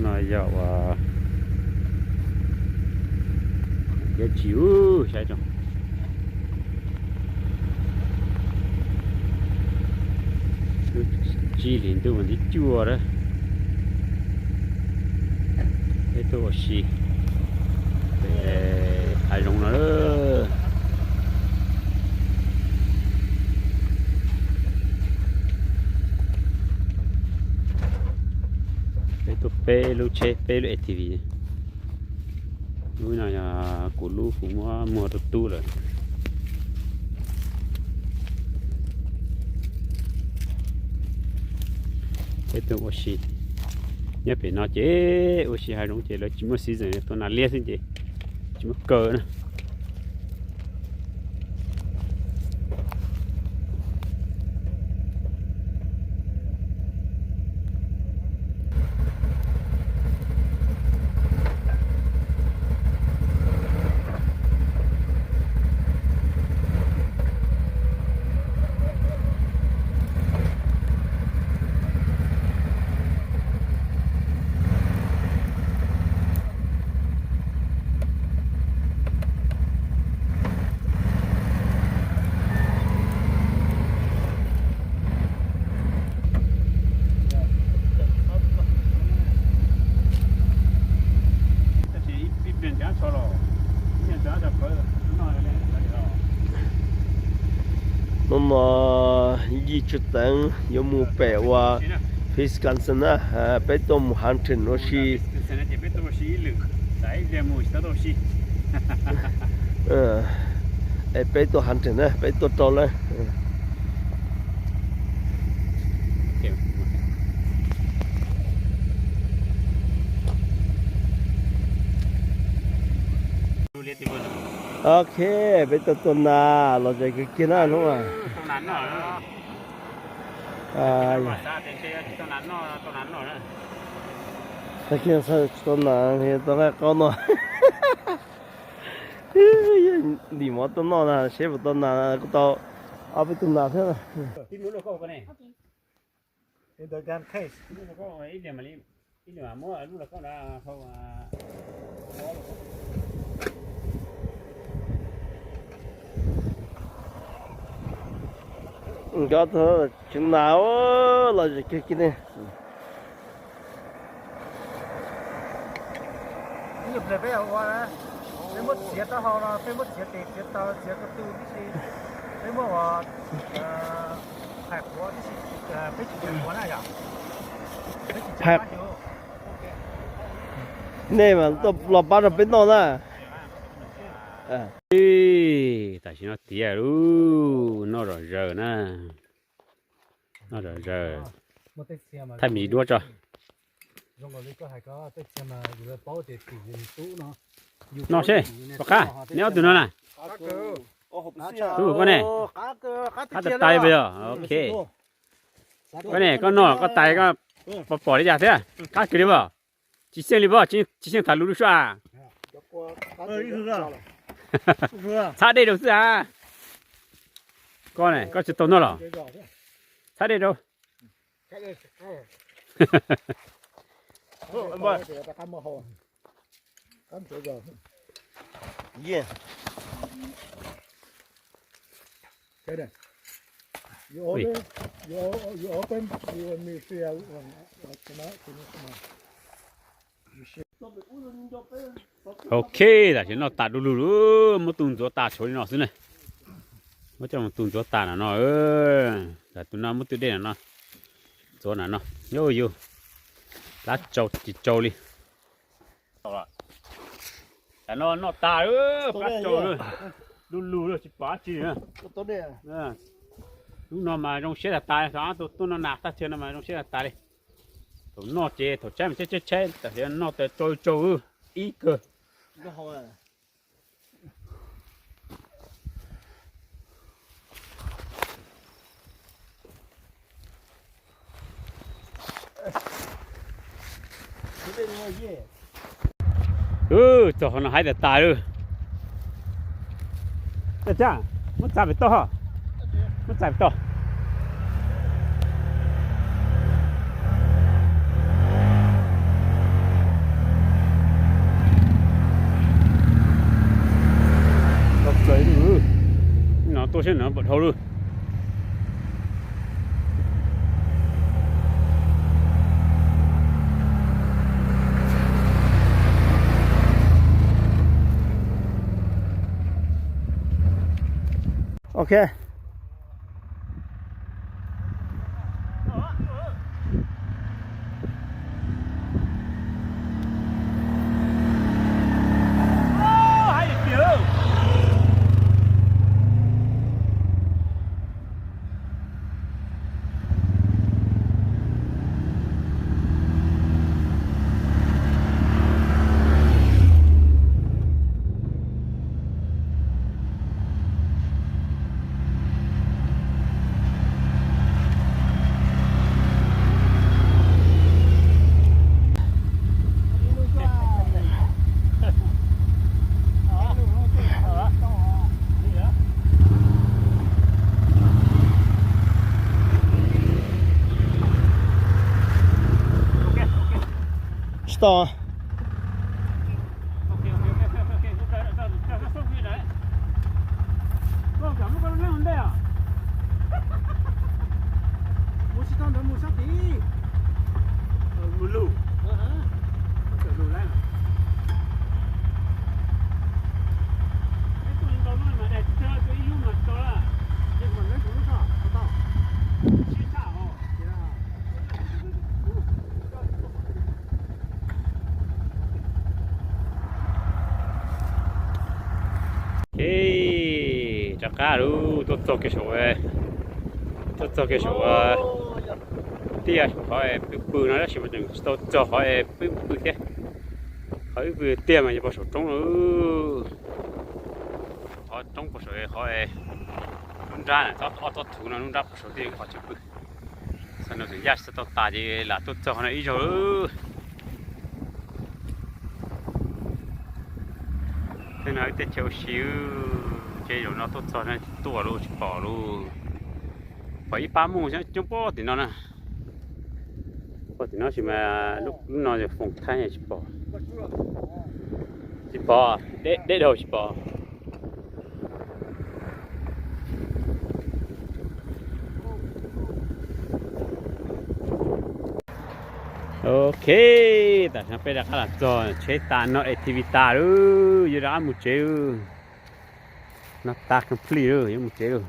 No yog ua tiab tsi u, saib tso. Lub tsib hlis ntuj vas thib cuaj a, peb tuaj ua si pem hav zoov no. Peb tuaj peb lub tsheb, peb lub A T V. Lub no yog kuv lub, kuv muab muag rau tub lawm. Peb tuaj ua si nyob pem no ces ua si hav zoov ces lawv tsis muaj season, tuaj nag liab xwb ces tsis muaj kaw na. Hnub no Yij Tswv Teev yuav mus pem uas Wisconsin na, peb tuaj mus hunting ua si. Es peb tuaj hunting na, peb tuaj rau lawm. Ok, peb tuaj tua nas los tseem kiag kiag na hnub no. Tag kis tsis tau nas, tau nqaij qaub no. Lim mov tuaj noj na, seb puas tau nas, kuj tau ob peb tug nas thiab. Nkawd tseem nas los tseem kiag kiag ne. Ib nyuag pliag peb ua, peb muab txiav taub hau no, peb muab txiav tes txiav taw txiav ko tw tib si, peb muab ua phais quav tib si, peb tsis phais quav na yom. Nej mas tuaj los pab rau peb noj na. Tam sim no tiav lub noj zom zaws na, noj zom zaws. Thaij me ntsis duab tso. Noj seb, rov qab, neb ob tug no na. Tub koj ne, qab tas tas li puas yog? Ok. Koj ne, koj noj koj tais koj pom pom li cas thiab? Qab kawg li puas? Tsis xyeej li puas? Tsis xyeej tham lus lub suab a? Txhab dej rau xwb a. Koj ne, koj tsis tau noj los? Txhab dej rau. Ok, tam sim noj tas du lug lawm, muab tus ntxuav tas tshuav li no xwb ne. Muab coj mus tus ntxuav tas na no. Tam tus no muab tus dej na no ntxuav na no. Yus, yus, plab tsau tsis tsau li. Tam no noj tas lawm, plab tsau lawm, du lug lawm tsis pom dab tsi li. Lub no mas zoo siab tas tas, tus tuaj noj nas tag chaw no mas zoo siab tas tas li. Thaum noj ces thaum tshaib mas tshaib tshaib tshaib, tam sim no noj tas tsau tsau ib kawg. Txog qhov no haib tas tas lawm. Muab txav pem toj, muab txav pem toj. Seb no pom dhau lawm. Ok. Tsis tau. Mus tsis tau ntawd mus sab tid. Mus lug. Mus lug lawm. Ib lub mas tau. Sib tham os. Ces rov qab lawm, tuaj txog kiag saum, tuaj txog kiag saum tiaj, saum qhov pw pw no tab sis mas tseem tsis tau txog qhov pw pw thiab. Qhov pw pw tiaj mas yog pog saum roob lawm. Qhov roob pog saum, qhov lub nrab na, ob tsob thuv no lub nrab pog saum tiaj, qhov chaw pw. Xam no tseem yaj tsis tau tas ces lam tuaj txog qhov no ib zaug lawm. Tej no ib teb chaws ua si, ces zaum no tuaj txog no tsis tuaj lawm, tsis pom lawm. Pom ib pab muj xyov coob pob tim no na. Pob tim no tab sis mas lub no yog foom thaib tsis pom. Tsis pom, deb deb dhau tsis pom. Ok, tam sim no peb rov qab los txog tsheb tas no es T V tas lawm, yuav rov qab mus tsev lawm. No tas complete lawm, yuav mus tsev lawm.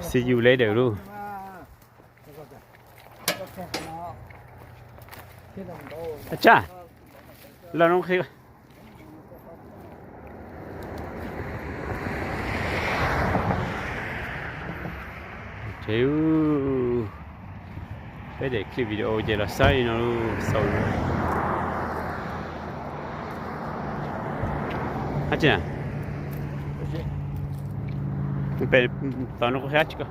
See you later lawm. Tsam, los no qhia. Tsev, peb daim clip video ces los saib li no xaus. Ab tsi na, pem tod no kuv qhia tsis ko.